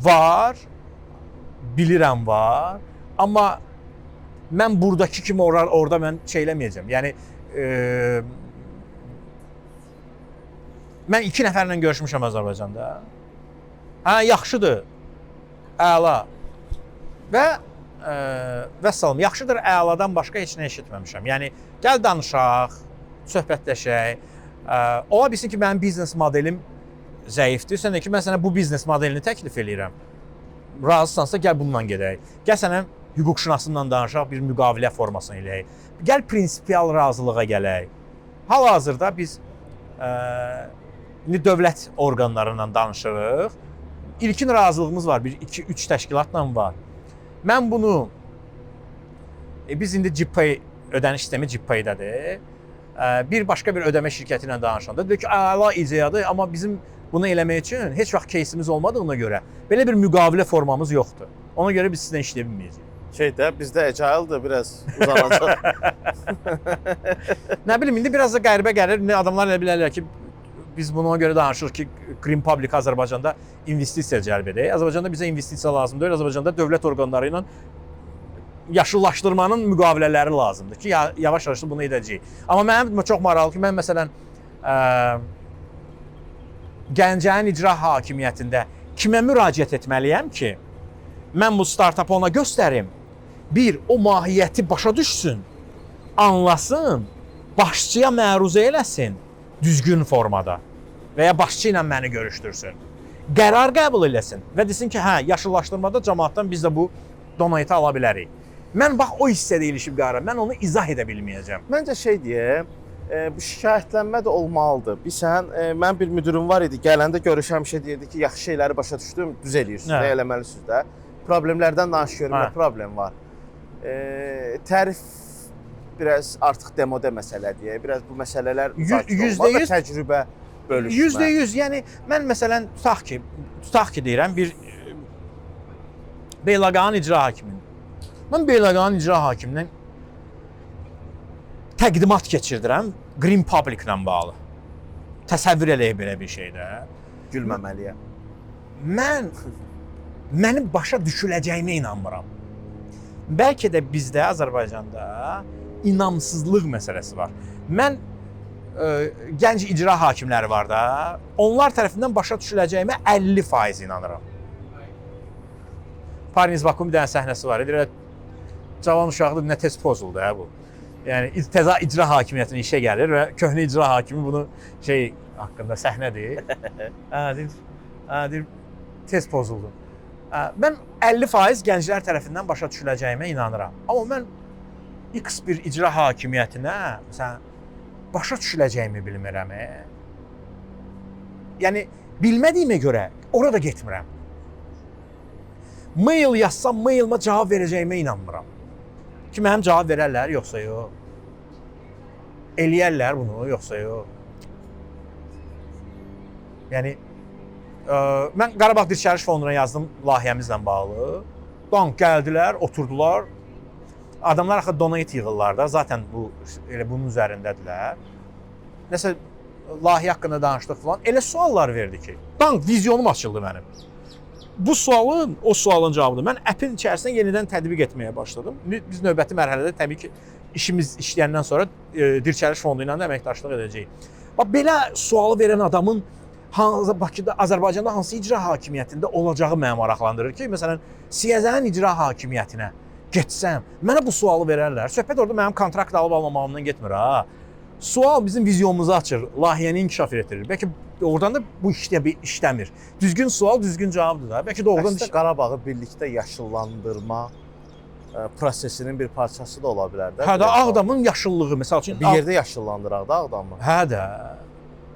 Var. Bilirəm var. Amma mən buradakı kimi orada mən şey eləməyəcəm. Yəni mən 2 nəfərlə görüşmüşəm Azərbaycanda. Hə, yaxşıdır. Əla. Və vəssalam, yaxşıdır, əladan başqa heç nə eşitməmişəm. Yəni gəl danışaq, söhbətləşək. Ola bilsin ki, mənim biznes modelim zəifdir. Sən də ki, mən sənə bu biznes modelini təklif eləyirəm. Razısansa gəl bununla gedək. Gəl sənə hüquqşünasından danışaq, bir müqavilə formasını eləyək. Gəl prinsipial razılığa gələk. Hal-hazırda biz indi dövlət orqanları ilə danışırıq. İlkin razılığımız var, bir, 2, 3 təşkilatla var. Mən bunu biz indi GPay ödəniş sistemi GPay-dədir. Bir başqa bir ödəmə şirkəti ilə danışanda dedi ki, əla ideyadır, amma bizim bunu eləmək üçün heç vaxt кейsimiz olmadığına görə belə bir müqavilə formamız yoxdur. Ona görə biz sizlə işləyə bilməyəcəyik. Şeydə bizdə Agile-dır, biraz uzanacaq. Nə bilim, indi biraz da qəribə gəlir. İndi adamlar elə bilərlər ki, biz buna görə danışırıq ki, Green Public Azərbaycanda investisiya cəlb edək. Azərbaycanda bizə investisiya lazım deyil. Azərbaycanda dövlət orqanları ilə yaşıllaşdırmanın müqavilələri lazımdır ki, yavaş-yavaş bunu edəcəyik. Amma mənim çox maraqlı ki, mən məsələn Gəncənin icra hakimiyyətində kimə müraciət etməliyəm ki, mən bu startapı ona göstərim. Bir, o mahiyyəti başa düşsün, anlasın, başçıya məruzə eləsin düzgün formada və ya başçı ilə məni görüşdürsün. Qərar qəbul eləsin və desin ki, hə, yaşıllaşdırmada cəmaatdan biz də bu donate ala bilərik. Mən bax o hissədə ilişib qalıram. Mən onu izah edə bilməyəcəm. Məncə şey deyə, bu şikayətlənmə də olmalıdır. Bilirsən, mənim bir müdirim var idi, gələndə görüşə həmişə deyirdi ki, yaxşı şeyləri başa düşdüm, düz eləyirsiniz, də, eləməlisiniz də. Problemlərdən danış görüm, nə problem var. Tərif biraz artıq demodə məsələdir. Biraz bu məsələlər müzakirə olmalı və təcrübə bölüşmə. %100. Yəni mən məsələn tutaq ki deyirəm bir Beyləqanın icra hakiminin. Mən Beyləqanın icra hakimindən təqdimat keçirdirəm Green Public-lə bağlı. Təsəvvür eləyək belə bir şey də. Gülməməliyəm. Mənim başa düşüləcəyimə inanmıram. Bəlkə də bizdə Azərbaycanda inamsızlıq məsələsi var. Mən gənc icra hakimləri var da, onlar tərəfindən başa düşüləcəyimə 50% inanıram. Parniz Bakun bir dənə səhnəsi var. Elə cavan uşaqdır, nə tez pozuldu hə bu. Yəni təzə icra hakimiyyətinə işə gəlir və köhnə icra hakimi bunu şey haqqında səhnədir. Deyir, tez pozuldu. Mən 50% gənclər tərəfindən başa düşüləcəyimə inanıram. Amma mən X bir icra hakimiyyətinə məsələn başa düşüləcəyimi bilmirəm. Yəni bilmədiyimə görə orada getmirəm. Mail yazsam mailıma cavab verəcəyimə inanmıram. Ki mənim cavab verərlər yoxsa yox. Eləyərlər bunu yoxsa yox. Yəni mən Qarabağ Dirçəliş Fonduna yazdım layihəmizlə bağlı. Dank gəldilər, oturdular. Adamlar axı donate yığırlar da, zaten bu elə bunun üzərindədirlər. Nəsə layihə haqqında danışdıq falan. Elə suallar verdi ki, dank vizyonum açıldı mənim. Bu sualın, o sualın cavabıdır. Mən app'in içərisində yenidən tətbiq etməyə başladım. Biz növbəti mərhələdə təbii ki, işimiz işləyəndən sonra Dirçəliş Fondu ilə də əməkdaşlıq edəcəyik. Bax belə sualı verən adamın hansı Bakıda, Azərbaycanda hansı icra hakimiyyətində olacağı məni maraqlandırır ki, məsələn, Siyəzənin icra hakimiyyətinə getsəm, mənə bu sualı verərlər. Söhbət orada mənim kontrakt alıb almamağımdan getmir ha. Sual bizim vizyonumuzu açır, layihəni inkişaf etdirir. Bəlkə doğrudan da bu işləmir. Düzgün sual, düzgün cavabdır da. Bəlkə doğrudan da Qarabağı birlikdə yaşıllandırma prosesinin bir parçası da ola bilər də. Hə də Ağdamın yaşıllığı məsəl üçün bir yerdə yaşıllandıraq da Ağdamı. Hə də.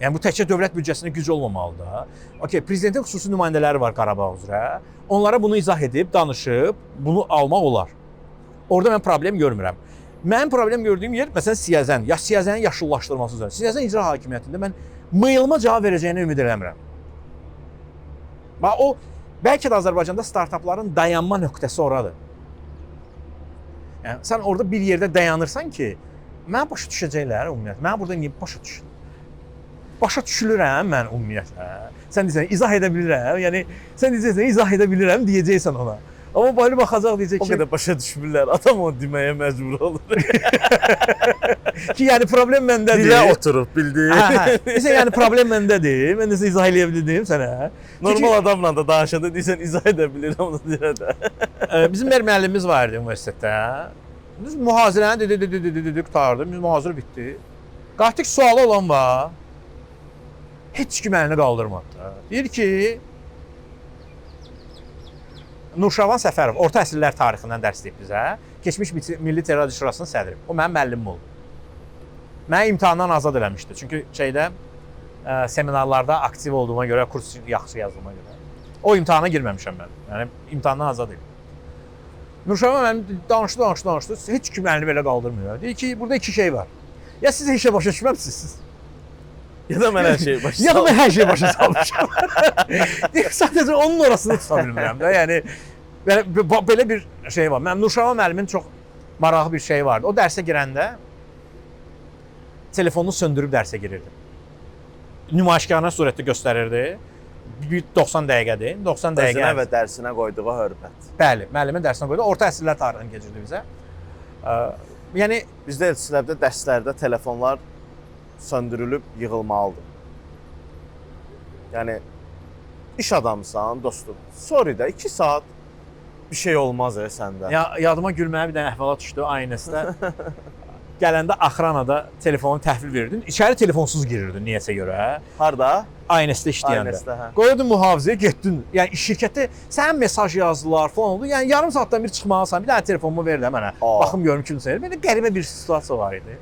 Yəni bu təkcə dövlət büdcəsinə güc olmamalıdır da. Okey, prezidentin xüsusi nümayəndələri var Qarabağ üzrə. Onlara bunu izah edib, danışıb, bunu almaq olar. Orada mən problem görmürəm. Mənim problem gördüyüm yer məsələn Siyəzən, ya Siyəzənin yaşıllaşdırılması üzrə. Siyəzən icra hakimiyyətində mən mailıma cavab verəcəyinə ümid eləmirəm. Bax o bəlkə də Azərbaycanda startapların dayanma nöqtəsi oradır. Yəni sən orada bir yerdə dayanırsan ki, mənə başa düşəcəklər ümumiyyətlə. Mənə burada niyə başa düşür? Başa düşülürəm mən ümumiyyətlə. Sən deyirsən izah edə bilirəm. Yəni sən deyəcəksən izah edə bilirəm deyəcəksən ona. Amma bayırı baxacaq deyəcək ki, o qədər başa düşmürlər. Adam onu deməyə məcbur olur. Ki yəni problem məndədir. Dilə oturub bildi. Hə. Deyirsən yəni problem məndədir. Mən də sizə izah eləyə bildim sənə. Normal adamla da danışanda deyirsən izah edə bilirəm ona görə də. Bizim bir müəllimimiz var idi universitetdə. Biz mühazirəni dedi qurtardı. Biz mühazirə bitdi. Qayıtdıq sualı olan var. Heç kim əlini qaldırmadı. Deyir ki, Nurşavan Səfərov orta əsrlər tarixindən dərs deyib bizə. Keçmiş Milli Teleradio Şurasının sədri. O mənim müəllimim oldu. Məni imtahandan azad eləmişdi. Çünki şeydə seminarlarda aktiv olduğuma görə, kurs yaxşı yazdığıma görə. O imtahana girməmişəm mən. Yəni imtahandan azad idim. Nurşavan müəllim danışdı. Heç kim əlini belə qaldırmıyor. Deyir ki, burada iki şey var. Ya siz heç şey başa düşməmisiniz. Ya da mən hər şeyi başa salmışam. Ya da mən hər şeyi başa salmışam. Deyir, sadəcə onun orasını tuta bilmirəm də. Yəni belə bir şey var. Mənim Nurşavan müəllimin çox maraqlı bir şeyi vardı. O dərsə girəndə telefonunu söndürüb dərsə girirdi. Nümayişkarına surətdə göstərirdi. Bir 90 dəqiqədir. 90 dəqiqə. Özünə və dərsinə qoyduğu hörmət. Bəli, müəllimin dərsinə qoydu. Orta əsrlər tarixini keçirdi bizə. Yəni bizdə elçilərdə dərslərdə telefonlar söndürülüb yığılmalıdır. Yəni iş adamısan, dostum. Sorry də 2 saat Bir şey olmaz səndə. Ya, yadıma gülməyə bir dənə əhvalat düşdü ANS-də. Gələndə axranada telefonu təhvil verirdin. İçəri telefonsuz girirdin niyəsə görə. Harda? ANS-də işləyəndə. ANS-də, hə. Qoyurdun mühafizəyə, getdin. Yəni şirkətdə sənin mesaj yazdılar falan oldu. Yəni yarım saatdan bir çıxmalısan. Bir dənə telefonumu ver də mənə. Aa. Baxım görüm kimsə. Belə qəribə bir situasiya var idi.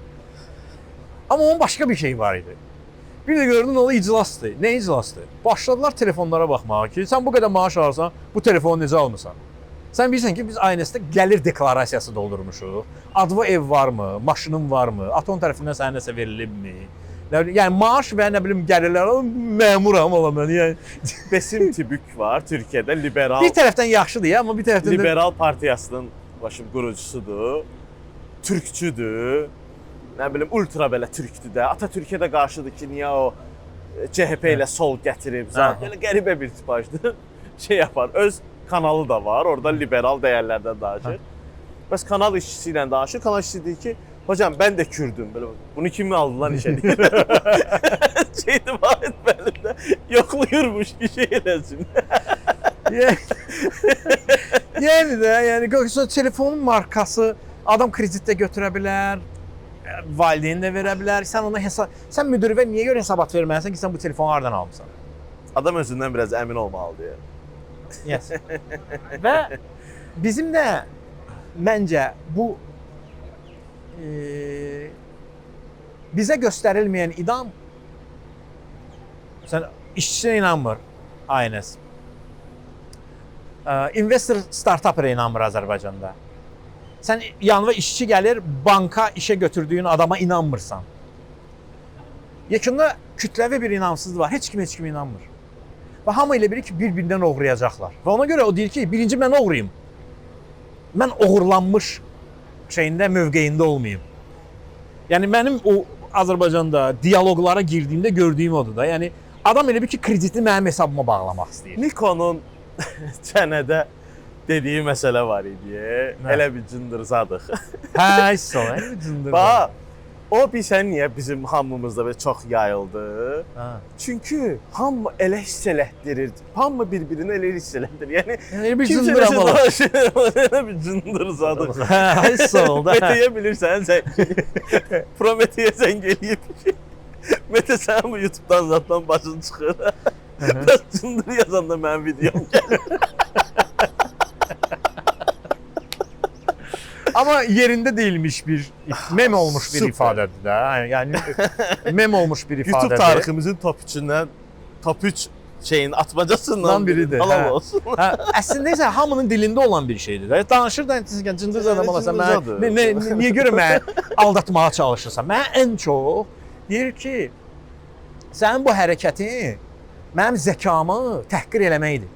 Amma onun başqa bir şeyi var idi. Bir də gördün o iclasdır. Nə iclasdır? Başladılar telefonlara baxmağa ki, sən bu qədər maaş alırsan, bu telefonu necə almısan? Sən bilirsən ki, biz ANS-də gəlir deklarasiyası doldurmuşuq. Adva ev varmı, maşının varmı, Aton tərəfindən sənə nəsə verilibmi? Nə bilim, yəni maaş və nə bilim gəlirlər, məmuram ola mən. Yəni Besim Tibük var Türkiyədə liberal bir tərəfdən yaxşıdır ya, amma bir tərəfdən də liberal partiyasının başım qurucusudur. Türkçüdür. Nə bilim ultra belə türkdür də. Atatürkə də qarşıdır ki, niyə o CHP ilə sol gətirib zat. Hə. Belə qəribə bir tipajdır. Şey yapar. Öz kanalı da var. Orada liberal dəyərlərdən danışır. Bəs kanal işçisi ilə danışır. Kanal işçisi deyir ki, hocam mən də Kürdüm. Belə bunu kim aldı lan işə deyir. Şeydi Vahid müəllim də yoxlayırmış ki, şey eləsin. Yəni də, yəni yoxsa telefonun markası adam kredit də götürə bilər, valideyn də verə bilər. Sən ona hesab sən müdirə niyə görə hesabat verməlisən ki, sən bu telefonu hardan almısan? Adam özündən biraz əmin olmalıdır. Yes. Və bizim də məncə bu bizə göstərilməyən idam sən işçisinə inanmır ANS. Investor startupera inanmır Azərbaycanda. Sən yanına işçi gəlir, banka işə götürdüyün adama inanmırsan. Yekunda kütləvi bir inamsızlıq var. Heç kim heç kimə inanmır. Və hamı elə bilir ki, bir-birindən oğrayacaqlar. Və ona görə o deyir ki, birinci mən oğrayım. Mən oğurlanmış şeyində, mövqeyində olmayım. Yəni mənim o Azərbaycanda dialoqlara girdiyimdə gördüyüm odur da. Yəni adam elə bil ki, kreditini mənim hesabıma bağlamaq istəyir. Nikonun çənədə dediyi məsələ var idi. Nə? Elə bir cındırzadıq. Hə, heç ola, elə bir cındır. Bax, o bilsən niyə bizim hamımızda belə çox yayıldı? Hə. Çünki hamı elə hiss elətdirir. Hamı bir-birini elə hiss elətdirir. Yəni Yəni elə bir kimsə cındır nəsə amma. danışır, elə bir cındırzadıq. Hə, heç ola da. Mete'yə bilirsən sən. Prometeyə zəng eləyib. Mete sənin bu YouTube-dan zatdan başın çıxır. Bəs cındır yazanda mənim videom gəlir. Amma yerində deyilmiş bir mem olmuş bir Super. ifadədir də. Yəni mem olmuş bir ifadədir. YouTube tariximizin top 3-ündən top 3 şeyin atmacasından biridir, Halal hə. olsun. Hə, əslində isə hamının dilində olan bir şeydir də. Danışır da cındır adam olasan mənə Cındırzadır. niyə görə məni aldatmağa çalışırsan? Mənə ən çox deyir ki, sənin bu hərəkətin mənim zəkamı təhqir eləməkdir.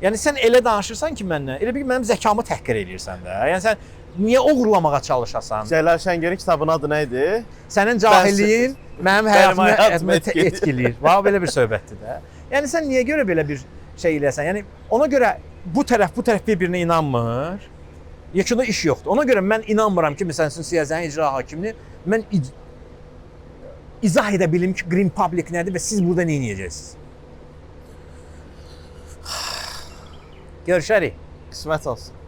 Yəni sən elə danışırsan ki məndən, elə bil ki mənim zəkamı təhqir eləyirsən də. Yəni sən niyə oğurlamağa çalışasan? Cəlal Şəngerin kitabının adı nə idi? Sənin cahilliyin mənim həyatımı həyatımı etkiləyir. etkiləyir. Bax belə bir söhbətdir də. Yəni sən niyə görə belə bir şey eləyəsən? Yəni ona görə bu tərəf bu tərəf bir-birinə inanmır. Yekunda iş yoxdur. Ona görə mən inanmıram ki, məsəl üçün siyasətin icra hakimini mən izah edə bilim ki, Green Public nədir və siz burada nə edəcəksiniz? Görüşərik. Qismət olsun.